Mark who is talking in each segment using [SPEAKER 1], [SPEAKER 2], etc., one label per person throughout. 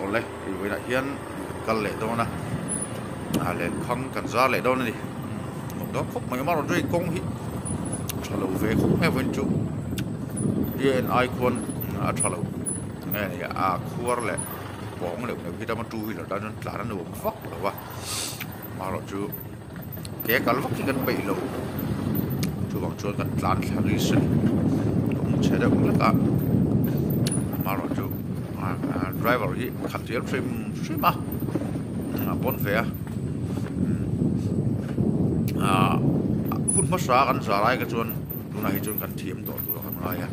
[SPEAKER 1] Awle hei vawiinah hian kan kal leh dawn a ah lenkhang kan zar leh dawn a ni nuam dawn khawp mai amaherawhchu hei kawng hi tha lo ve khawp mai vawiin chu ai khuan a tha lo nge ni a khuar leh pawng leh neuh hi dama two wheeler tan chuan tlan a nuam vak lo a amaherawhchu ke kal vak hi kan peih lo chuvang chuan kan tlan thla ri se kawng chhe deuh hlek a amaherawhchu driver hi khat hriam hrim hrim a a pawn ve a ahh hun hmasa kan zar ai kha chuan tunah hi chuan kan thiam tawh tur a kan ngai a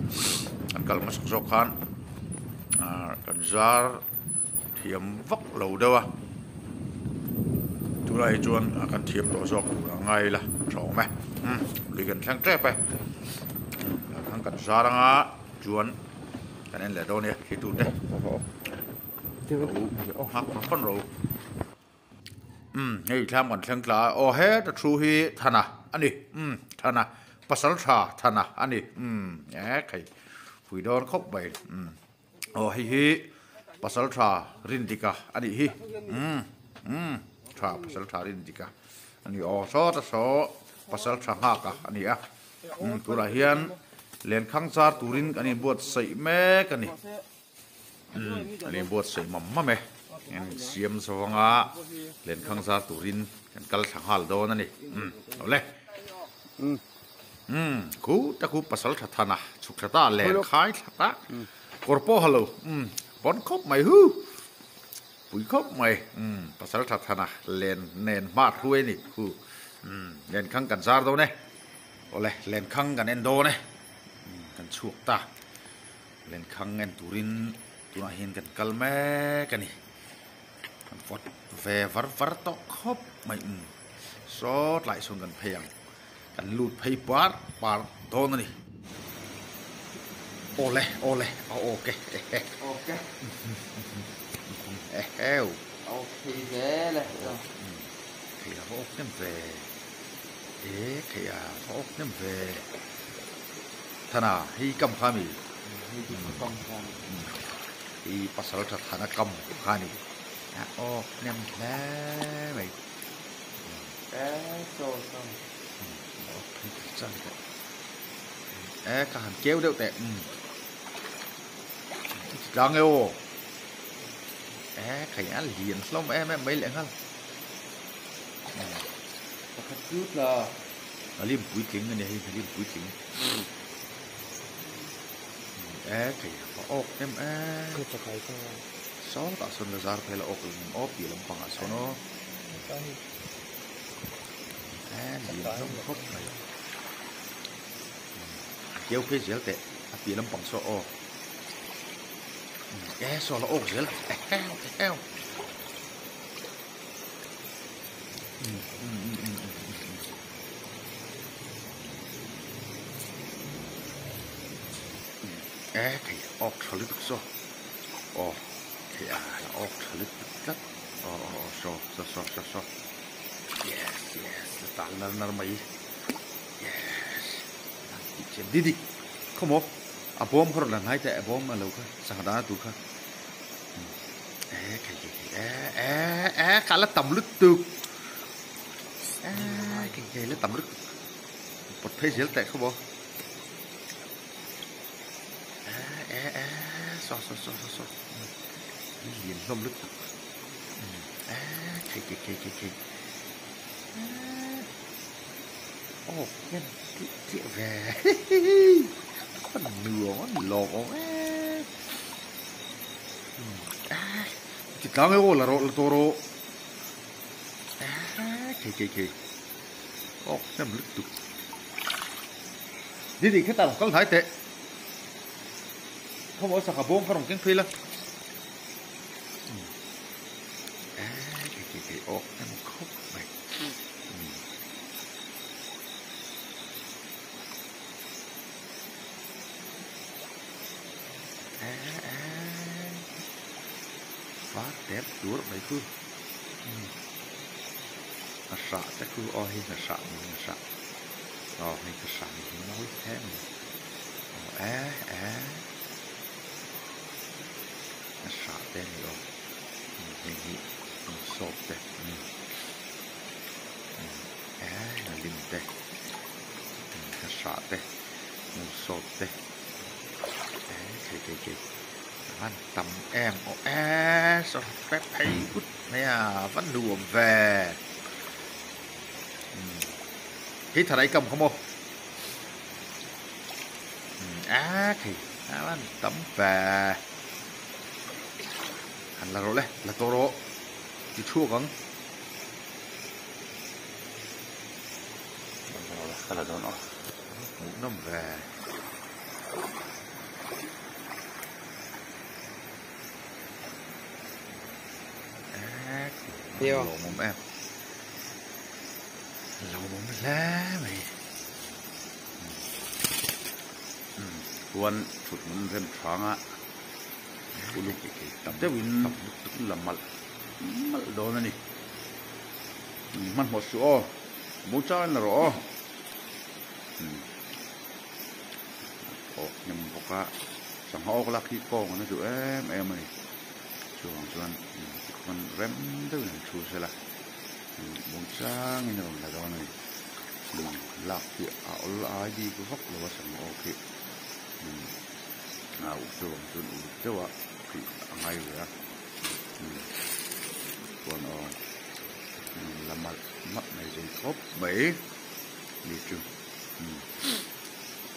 [SPEAKER 1] kan kal hmasak zawk khan ahh kan zar thiam vak lo deuh a tunah hi chuan kan thiam tawh zawk tur a ngai ila tha awm e umm lui kan thleng tep e umm kan zar anga chuan kan en leh dawn nia thli tur te lo nghak fan fan ro umm hei thlam kan thleng tla a aw heta thu hi thana a ni umm thana pasal tha thana a ni umm e khai pui dawn khawp mai umm. Aw hei hi pasal tha Rindika a nih hi umm umm tha pasal tha Rindika a ni aw sawta saw pasal tha nghak a a ni a umm tunah hian lenkhang char turin kan inbuatsaih mek a ni umm an inbuatsaih mam mam e an insiam zawng a lenkhang zar turin kan kal thla nghal dawn a ni umm awle. Umm khu ta khu pasal tha than a chhuk thla ta len khai thla ta kawr pawh ha lo umm pawn khawp mai hu pui khawp mai umm pasal tha than a len nen hma hruai a ni khu umm len khang kan zar dawn e awle len khang kan en dawn e umm kan chhuak ta len khang en turin tunah hian kan kal mek a ni kan vawt ve var var tawh khawp mai umm saw tlai sawn kan phei ang. Kan lut phei par par dawn a ni. Awle awle a awk e ehe.
[SPEAKER 2] Awk e.
[SPEAKER 1] Eheu.
[SPEAKER 2] A awk thei zel e.
[SPEAKER 1] Thei a va awk hnem ve. E thei a va awk hnem ve. Thana hei kam kha mi.
[SPEAKER 2] Hei chu kam kha ni.
[SPEAKER 1] Hei pasal tha thana kam kha ni. A awk hnem hle mai. E ka han keu deuh teh tlang e aw e khai a lian hlawm em em mai leh nghal
[SPEAKER 2] pakhat chu tla
[SPEAKER 1] a lim puitling a ni hei a lim puitling e khai a awk em em sawtah sawn la zar phei la awk lo awk tih lampangah sawn aw. Keu phei zel teh a tih lampang saw aw e saw la awk zel eheu eheu e thei awk tha lutuk saw aw thei a la awk tha lutuk tlat. Aw aw aw saw saw saw saw saw yes yes la tal nar nar mai yes tih chian di dik khawmaw a bawm kha rawn la hnai teh a bawm a lo kha sangha dana tur kha e thei thei thei e e e kha la tam lutuk e thei thei la tam lutuk pawt phei zel teh khawmaw e e e saw saw saw saw saw. Lian hlawm lutuk thei thei thei thei thei aw hnem tih chiah ve a nuam a lawm awm em ti tlang e aw la rawh la tawh rawh thei thei thei aw hnem lutuk ni ni khetah kal hnai teh. Khawmaw sangha bawng kha rawn keng phei la. Kei kei awk em khawp mai. Var tep tur mai khu. A hrah te khu aw hei a hrah ni a hrah. Aw hei ka hrah ni hi mawi hle mai. Aw e e a hrah te a ni aw. Hei hi sawp te eee lim te hrah te sawp te eee thei thei thei a van tam em aw eee saw pep phei ut mai a va nuam ve hei thalai kam kha maw eee thei a van tam ve. Han la rawh le, la tawh rawh ti chhuak ang.
[SPEAKER 2] Ka la dawn aw.
[SPEAKER 1] Hmuh nawm ve. Lawmawm em. Lawmawm hle mai.
[SPEAKER 3] Chuan thut hmun rem thang a. Uluk tak deuhin la malh malh dawn a ni. Hmanhmawh suh aw, mu changin la rawh aw. Awk hnem bawk a, sangha awk lak hi kawng an la duh em em a ni. Chuvang chuan tikhuan rem deuhin an thu sela, mu changin a rawn la dawn a ni. Lak hi a awl ai bik vak lo a sangha awk hi. A uk deuh ang chuan uluk deuh a tih a ngai ve a chuan aw la malh malh mai zui khawp mai ni chu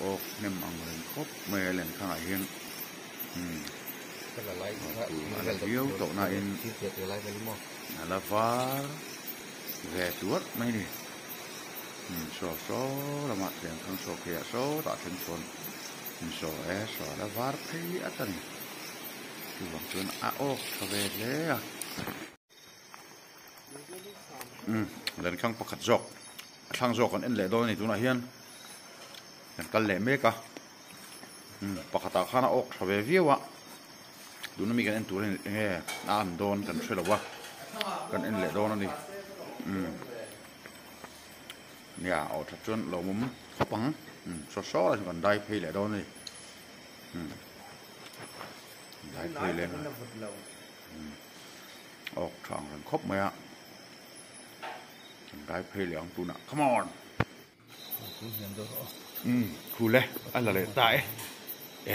[SPEAKER 3] awk hnem ang reng khawp mai a len khangah hian a la viau tawh na in a la var ve tuarh mai a ni saw saw lamah thleng thang saw pheiah sawtah thleng sawn. Saw e, saw la var phei at a ni. Chuvang chuan a awk tha ve hle a. Umm lenkhang pakhat zawk a thlang zawk kan en leh dawn a ni tunah hian kan kal leh mek a. Umm pakhatah khan a awk tha ve viau a, tuna mi kan en tur hi eng nge a an dawn kan hre lo a, kan en leh dawn a ni. Umm. Nia aw that chuan lawmawm khawp ang umm saw saw lai chuan kan dai phei leh dawn a ni umm dai phei leh umm awk tha ang reng khawp mai a kan dai phei leh ang tunah come on umm khu le a la leh ta e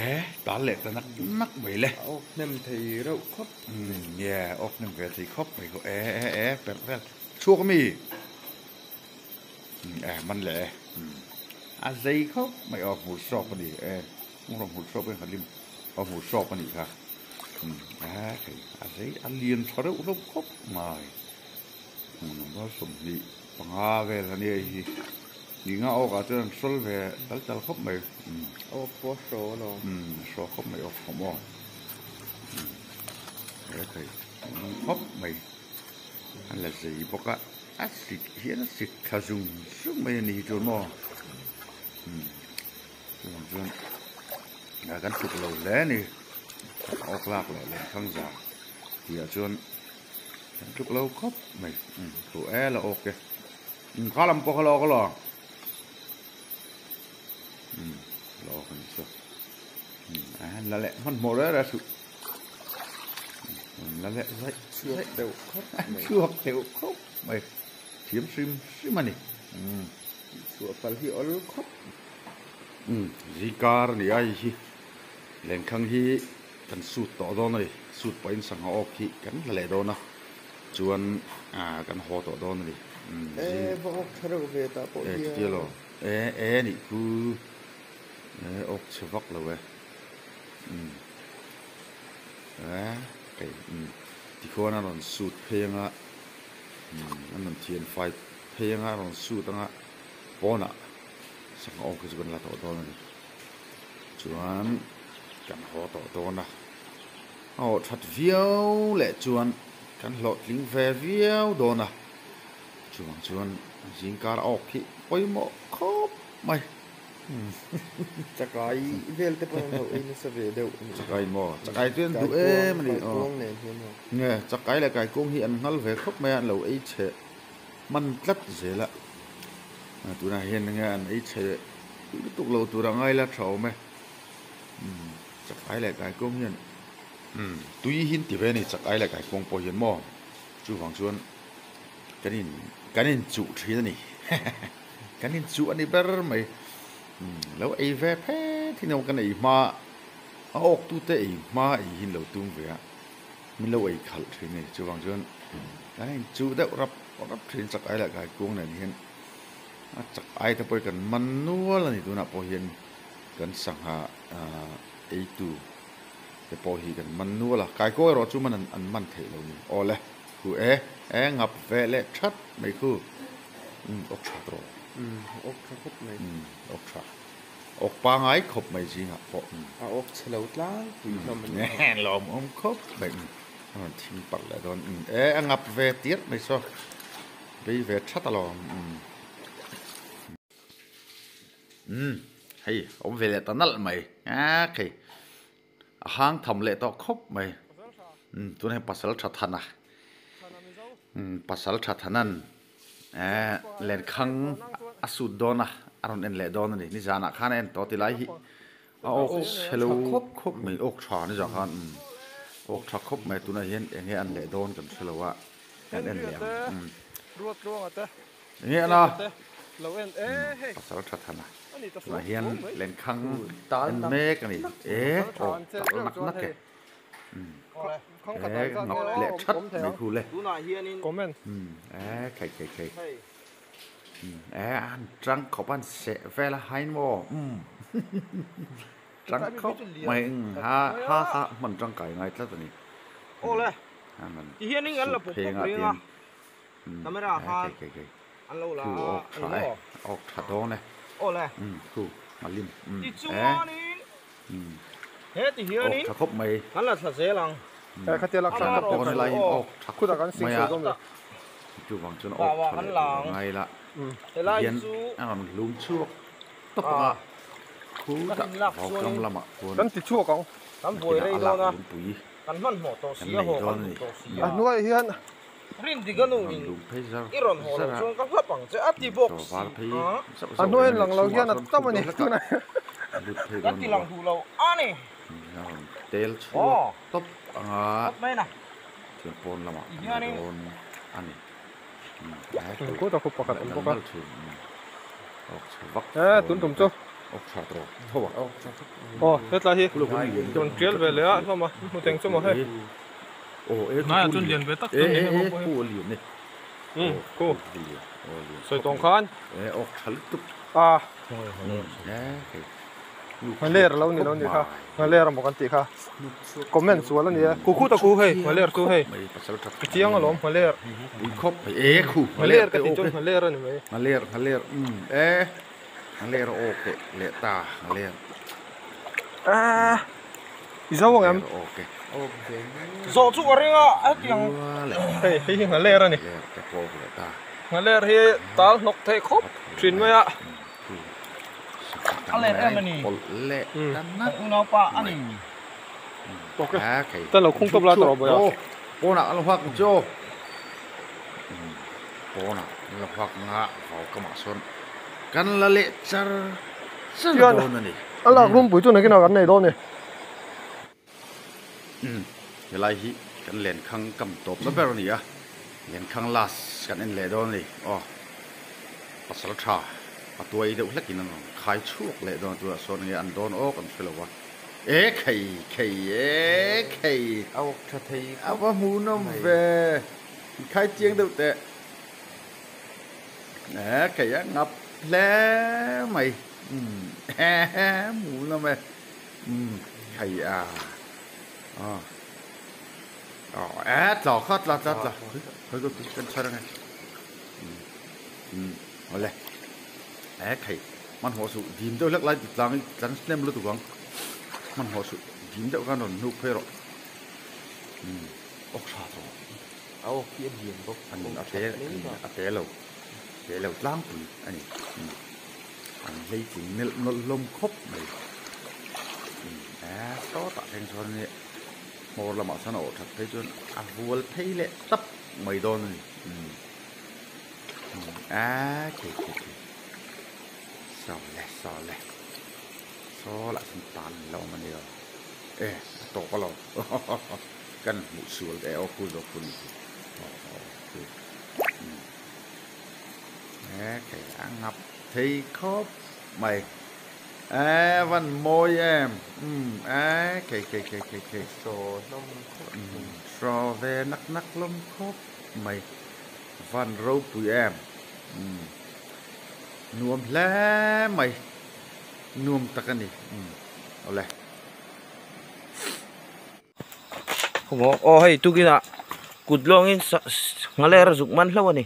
[SPEAKER 3] e tal leh ta nak nak mai le
[SPEAKER 2] awk hnem thei reuh khawp
[SPEAKER 1] umm yeah awk hnem ve thei khawp mai khaw e e e perh vel chhuak ami. Eh man leh e a zei khawp mai aw hmur sawk a ni e hmur hmur sawk in halim aw hmur sawk a nih kha eh hei a zei a lian tha reuh hlawm khawp mai number 25 vel a nia hei hi ni nga awk ah chuan an sawl ve tal tal khawp mai
[SPEAKER 2] aw pawh a hraw alawm
[SPEAKER 1] a hraw khawp mai aw khawm aw he thei khawp mai. A la zei bawk a, a sik hian a sik thla zung zung mai a ni hi chuan maw umm chuvang chuan ah kan tluk lo hle a ni awk lak leh lenkhang za tih ah chuan kan tluk lo khawp mai umm thu e la awk e umm kha lam pawh kha la awk alawm umm la awk a nih chu umm a la leh hmanhmawh reng reng suh. La leh zaih
[SPEAKER 2] chhuak deuh khawp mai.
[SPEAKER 1] Chhuak deuh khawp mai. Thiam hrim hrim a ni.
[SPEAKER 2] Chhuah pal hi awl khawp.
[SPEAKER 1] Zikar a ni a hei hi. Lenkhang hi kan sut tawh dawn a ni. Sut pahin sangha awk hi kan la leh dawn a. Chuan kan haw tawh dawn a ni.
[SPEAKER 2] E va awk tha reuh ve tah pawh hian.
[SPEAKER 1] E chutia lo. E e nih khu. E awk chhe vak lo e. Tikhuan a rawn sut phei anga an rawn thian fai phei anga a rawn sut anga pawnah sangha awk hi chu kan la tawh dawn a ni chuan kan haw tawh dawn a a awh that viau leh chuan kan hlawhtling ve viau dawn a chuvang chuan zingkar awk hi pawimawh khawp mai.
[SPEAKER 2] Chakai vel te pawh an lo ei nasa ve deuh a ni.
[SPEAKER 1] Chakai maw? Chakai chu an duh em a ni.
[SPEAKER 2] Kaikuang nen hian maw?
[SPEAKER 1] Nge, chakai leh kaikuang hi an nghal ve khawp mai a, an lo ei chhe hman tlat zel a. Tunah hian enge an ei chhe lutuk lo tur a ngai la tha awm e. Chakai leh kaikuang hian. Umm tui hi an ti ve a ni chak ai leh kaikuang pawh hian maw chuvang chuan kan in kan in chuh thin a ni kan in chuh a ni ber mai umm lo ei ve phet hi kan ei hma a awk tute ei hma ei hi an lo tum ve a min lo ei khalh thin a ni chuvang chuan kan in chuh deuh rap rap thin chak ai leh kaikuang nen hian a chak ai te pawh hi kan man nual a ni tunah pawh hian kan sangha ah eitu. Te pawh hi kan man nual a, kaikaw erawh chu man an man theih lo ni. Aw le, khu e, e ngap ve leh that mai khu. Umm awk tha tawh.
[SPEAKER 2] Umm awk tha khawp mai.
[SPEAKER 1] Umm awk tha. Awk pangai khawp mai zingah pawh.
[SPEAKER 2] A awk chhe lo tlangpui hlawm a ni.
[SPEAKER 1] Lawmawm khawp mai. Umm a rawn thing palh leh dawn. Umm e a ngap ve tirh mai saw. Vei ve that alawm. Umm. Umm hei awm ve leh ta nalh mai a khei a hang tham leh tawh khawp mai umm tunah hian pasal tha than a umm pasal tha than an eh lenkhang a sut dawn a a rawn en leh dawn a ni nizanah khan a en tawh tilai hi a awk chhe lo khawp mai awk tha nizan khan umm awk tha khawp mai tunah hian eng nge an leh dawn kan hre lo a kan en leh ang umm. Enge ana pasal tha than a tunah hian lenkhang en mek a ni e aw tal nak nak e e ngap leh that mai khu le e khai khai khai e an tang khawp an seh vel a hain maw tang khawp mai ha ha ha hman tangkai ngai tlat a ni sut phei anga tian
[SPEAKER 4] Camera khan an lo la a ni maw?
[SPEAKER 1] Awk tha dawn e.
[SPEAKER 4] Aw le.
[SPEAKER 1] Khu a lim.
[SPEAKER 4] Tichuanin he ti hianin
[SPEAKER 1] awk tha khawp mai.
[SPEAKER 4] Kan la thla zel ang.
[SPEAKER 5] Khatia lak tha
[SPEAKER 1] khawp dawn lai in awk tha khawp mai a. Chuvang chuan awk tha leh tur ngai la. Hian a rawn hlum chhuak tawp ang a. Khu tah vau lamah khuan.
[SPEAKER 5] Kan ti chhuak ang.
[SPEAKER 4] Kan buai rei dawn a.
[SPEAKER 1] Kan
[SPEAKER 4] Kan hmanhmawh tawh si a haw kan duh tawh si
[SPEAKER 5] a. A hnuaiah hian
[SPEAKER 4] Rindik a nu in i rawn haw loh chuan ka hlap ang che a ti bawk si a.
[SPEAKER 5] A hnuaiin lang lo hian a tam a ni tunah hian.
[SPEAKER 4] Ka ti lang duh lo a ni.
[SPEAKER 1] Aw khawp mai na. Ti hianin.
[SPEAKER 5] Kawt a khup pakhat awm bawk a. E tun tum chu. Aw hetlai hi rawn tial ve leh a hlawm a hmu teng chu maw hei. Hnaiah chuan lian ve tak chu ni hei pawh hi. Umm khu sawi tawng khan. A Nghaler lo ni lo ni kha nghaler maw kan tih kha comment sual a ni e ku khuta ku hei nghaler chu hei ka chiang alawm nghaler nghaler ka tih chuan nghaler a ni mai.
[SPEAKER 1] Nghaler nghaler umm e nghaler aw ke leh ta nghaler.
[SPEAKER 5] Aaa i zo ang em?
[SPEAKER 4] Zawh chu ka ring a hetiang
[SPEAKER 5] hei hei hi nghaler a ni nghaler hi tal hnawk theih khawp thin mai a.
[SPEAKER 4] A let em a ni. Kan unaupa a ni.
[SPEAKER 5] Tan lo khung tawp la tawh bawi a.
[SPEAKER 1] Pawnah an lo nghak ang chu. Pawnah an lo nghak ang a, vau kamah sawn kan la leh char char dawn a ni.
[SPEAKER 5] A lak rumpui chu nakinah kan nei dawn a ni.
[SPEAKER 1] Umm helai hi kan lenkhang kam tawp na ber a ni a, lenkhang last kan en leh dawn a ni aw pasal tha a tuai deuh hlek in an rawn khai chhuak leh dawn a tunah sawn enge an dawn aw kan hre lo a e khei khei e khei
[SPEAKER 2] a awk tha thei
[SPEAKER 1] a va hmuhnawm ve inkhai chiang deuh teh e khei a ngap hle mai umm hmuhnawm e. Umm hei a aw aw e tla kha tla tla tla hei ka kan chhar ange umm umm awle e khei hmanhmawh suh dim deuh hlek lai ti tlang tlan hnem lutuk ang hmanhmawh suh dim deuh khan rawn hnuk phei rawh umm awk tha tawh
[SPEAKER 2] a awk hi a lian bawk
[SPEAKER 1] ani a te a te lo te lo tlangpui ani umm. An hleitling nelh nawlh hlawm khawp mai. E sawtah thleng chuan ni hmawr lamah chuan a awh that phei chuan a vual phei leh tap mai dawn a ni. E khi khi khi saw le saw le saw lah chuan tan an la awm a ni lo.
[SPEAKER 3] E a tawp alawm kan hmuh sual e aw khu zawk khu ni chu aw aw khu umm e kei a ngap thei khawp mai e van mawi em umm e kei kei kei kei kei
[SPEAKER 2] Saw hlawm khawp
[SPEAKER 3] umm saw ve nak nak hlawm khawp mai van ropui em umm nuam hle mai nuam tak a ni umm awle.
[SPEAKER 4] Khawmaw aw hei tukinah kut lawngin nghaler a zuk man hlauh a ni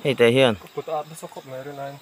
[SPEAKER 4] hei teh hian.
[SPEAKER 5] Kut a at nasa khawp mai rinaiin.